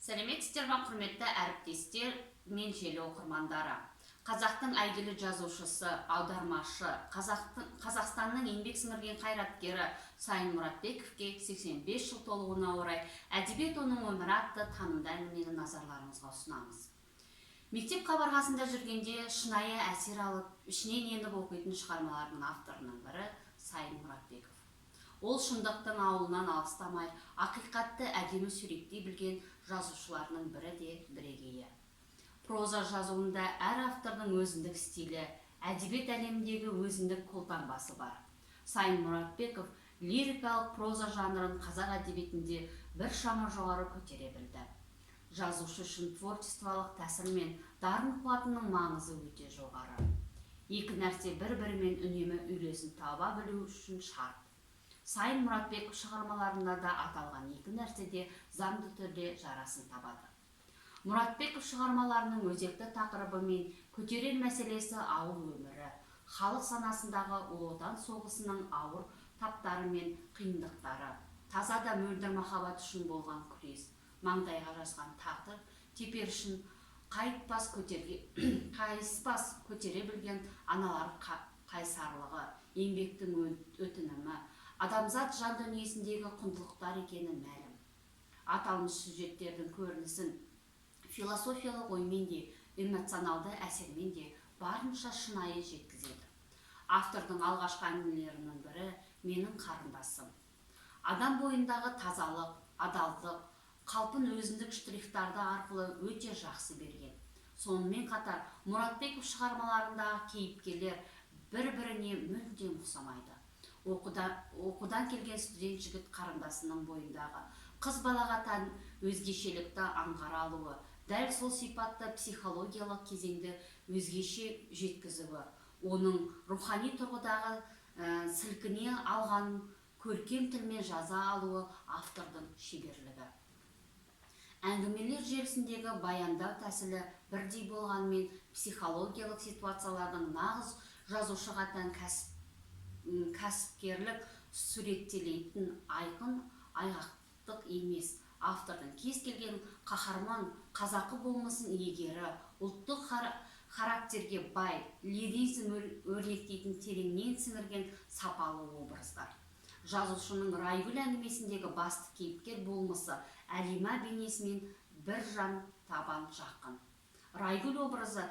Сәлеметсіздер ме, құрметті әріптестер мен желі оқырмандары! Қазақтың әйгілі жазушысы, аудармашы, Қазақстанның еңбек сіңірген қайраткері Сайын Мұратбековке 85 жыл толуына орай «Әдебиет оның өмірі» атты танымды әңгімені назарларыңызға ұсынамыз. Мектеп қабырғасында жүргенде шынайы әсер алып, ішінен еніп оқитын шығармалардың авторының бірі – Сайын Мұратбеков. Ол шындықтың ауылынан алыстамай, ақиқатты әдемі суреттей білген жазушыларының бірі де бірегейі. Проза жазуында әр автордың өзіндік стилі, әдебиет әлеміндегі өзіндік қолтаңбасы бар. Сайын Мұратбеков лирикалық проза жанрын қазақ әдебиетінде біршама жоғары көтере білді. Жазушы үшін творчестволық тәсіл мен дарын қуатының маңызы өте жоғары. Екі нәрсе бір-бірімен үнемі үйлесім таба білу үшін шарт. Сайын Мұратбеков шығармаларында да аталған екі нәрсе де заңды түрде жарасым табады. Мұратбеков шығармаларының өзекті тақырыбы мен көтерер мәселесі ауыл өмірі, халық санасындағы Ұлы Отан соғысының ауыр таптары мен қиындықтары, таза да мөлдір махаббат үшін болған күрес, маңдайға жазған тағдыр теперішін қайтпас көтерге қайыспас көтере білген аналар қайсарлығы, еңбектің өтінімі, адамзат жан дүниесіндегі құндылықтар екені мәлім. Аталмыш сюжеттердің көрінісін философиялық оймен де, эмоционалды әсермен де барынша шынайы жеткізеді. Автордың алғашқы әңгімелерінің бірі – «Менің қарындасым» адам бойындағы тазалық, адалдық қалпын өзіндік штрихтарды арқылы өте жақсы берген. Сонымен қатар Мұратбеков шығармаларындағы кейіпкерлер бір-біріне мүлдем ұқсамайды. Оқудан келген студент жігіт қарындасының бойындағы қыз балаға тән өзгешелікті аңғара алуы, дәл сол сипатты психологиялық кезеңді өзгеше жеткізуі, оның рухани тұрғыдағы сілкіне алғанын көркем тілмен жаза алуы – автордың шеберлігі. Әңгімелер желісіндегі баяндау тәсілі бірдей болғанымен, психологиялық ситуациялардың нағыз жазушыға тән кәсіпкерлік суреттелетін айқын айғақтық емес. Автордың кез келген қаһарман қазақы болмысын иегері, ұлттық характерге бай, лиризм өрнектейтін тереңнен сіңірген сапалы образдар. Жазушының «Райгүл» әңгімесіндегі басты кейіпкер болмысы Әлима бейнесімен бір жан табан жақын. Райгүл образы